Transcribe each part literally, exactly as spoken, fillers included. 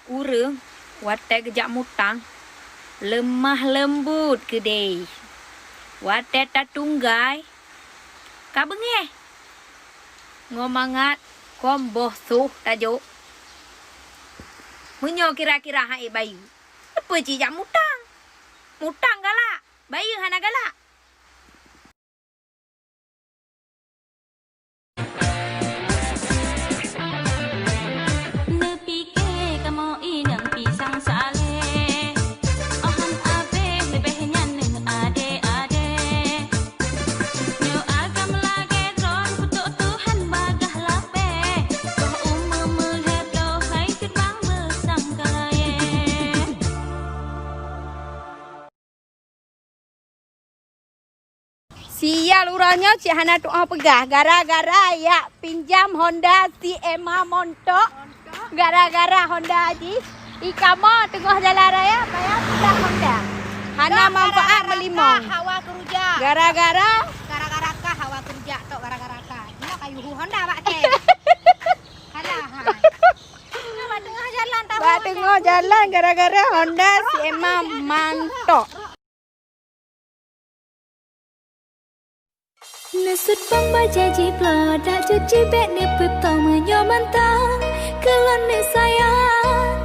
Ureuëng watée geujak mutang, leumah leumbot keudeh. Watée tatunggai, ka beungéh. Ngon mangat kon boh soh tajok. Meunyoe kira-kira han ék bayeue, peue cit jak mutang? Mutang galak, bayeue hana galak. Neupike kamoe inong pisang saleh, oh han abéh leubeh nyan neuh adé-adé. Nyoe agam lagée droe kutok Tuhan bagah lapée, boh umu meulhée ploh hai teubang beusangka layée. Sial uroe nyoe cit hana tuoh peugah, gara-gara jak pinjam Honda si Emma montok, gara-gara Honda jih, i kamoe teungoh jalan raya payah peugah Honda. Hana manfaat meulimong. Gara-gara kah hawa keurujak. Gara-gara? Gara-gara kah hawa keurujak tok, gara-gara kah. Nyoe kayue Honda bak kem. Alah, hai. Nyoe bak teungoh jalan tahu. Bak teungoh jalan gara-gara Honda si Emma mantok. Neusut bang bajée jibloe, dak jeuet jibék neupeutong meunyoe mantong keu lôn neusayang.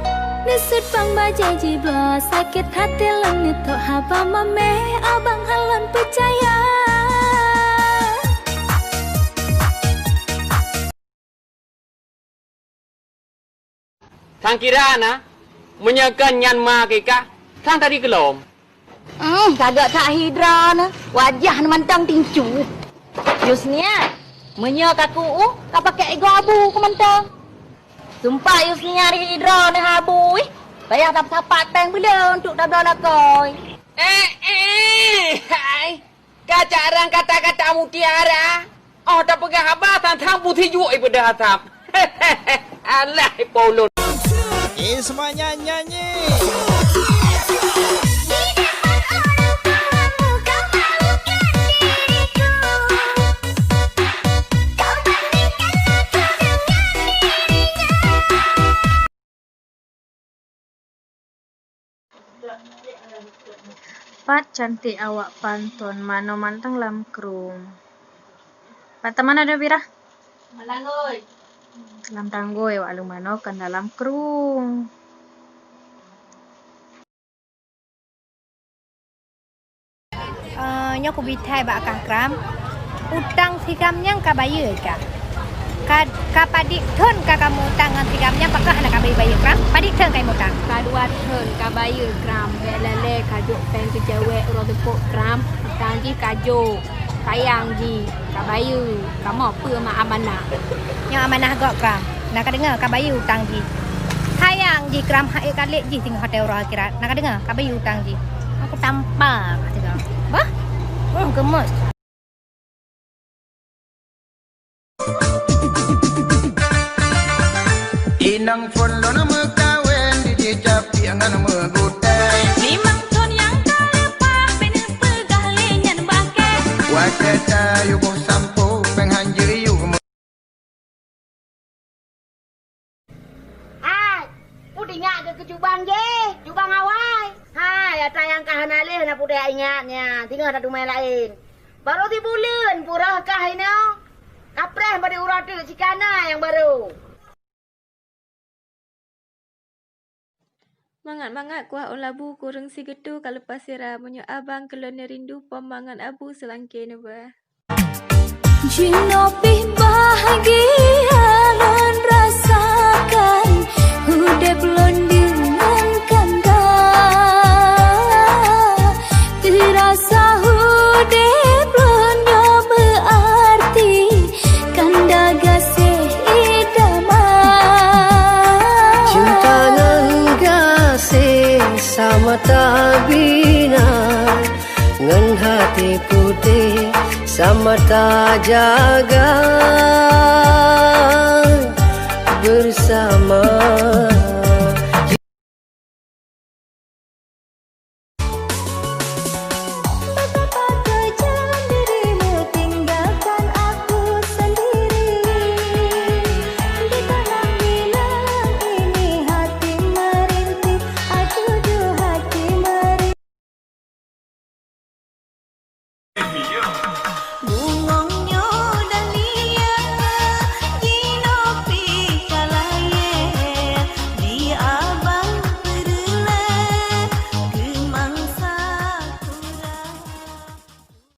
Neusut bang bajée jibloe, sakét haté lôn neutok haba mamé, abang han lôn peucaya. Sang kira na, meunyoe kon nyan ma keu kah, sang tadi keulom. Hmm, kagak that hidra na, wajah na mantong tincu. Yusnia, meunyoe ka ku u, ka pakai igoe abu ku mantong. Sumpah Yusnia di hidra na abu ih, payah tasapat péng beuleu untuk tabloe lakoe. Eh, eh, hai. Ka carang kata-kata mutiara, oh tapeugah haba sang-sang putih juek ipeudeuh asam. Alah, ipo ulôn. Eh, semuanya nyanyi. Pat cantik awak panton, manoe mantong lam krueng. Pat teuma na Bira? Lam tanggôi. Lam tanggôi, wak lôn manoe kon dalam krueng. Eh, nyoe kubri that bak kah Kram. Utang si Kram nyang ka bayeue kah? Ka, ka padit thon ka kamoe utang ngon si Kram nyang pakon hana ka bayeue-bayeue Kram? Padit thon ka imutang? Ka dua thon ka bayeue Kram. Bék lalée ka jok péng keu jaweueb uroe teupok Kram. Utang jih ka jok. Sayang jih ka bayeue. Kamoe peue ma amanah? Nyoe amanah gob Kram. Na ka deungoe, ka bayeue utang jih. Sayang jih Kram, hai ka lét jih teungoh watée uroe akhirat. Na ka deungoe, ka bayeue utang jih. Aku tampa ka teungoe. Bah? Hmm, gemes. Inong phon lôn meukawen di jih capiek ngon meugutée. Limong thon nyang ka leupah, bèk neupeugah lé nyan bakée. Watée tayue boh sampoe, péng han jeuet yue. Hai, peue teuingat keu jubang jih, jubang awai. Hai, ata nyang ka hana lé na peue teuingat ingat nyan, singoh tateumé laén. Barô sibuleuen pue rôh kah inoe. Kapreh bak di uroe teuk cikana nyang barô. Mangat-mangat kuah ôn labu kureueng sigeutue ka leupah sira, meunyoe abang keu lôn neurindu pom mangat abu seulangké neuba. Jinoe pih bahagia lôn rasakan udeb lôn deungon kanda. Teurasa udeb lôn nyoe meuarti kanda gaséh idaman. Cinta ngon gaséh sama tabina, ngon hati putéh sama tajaga.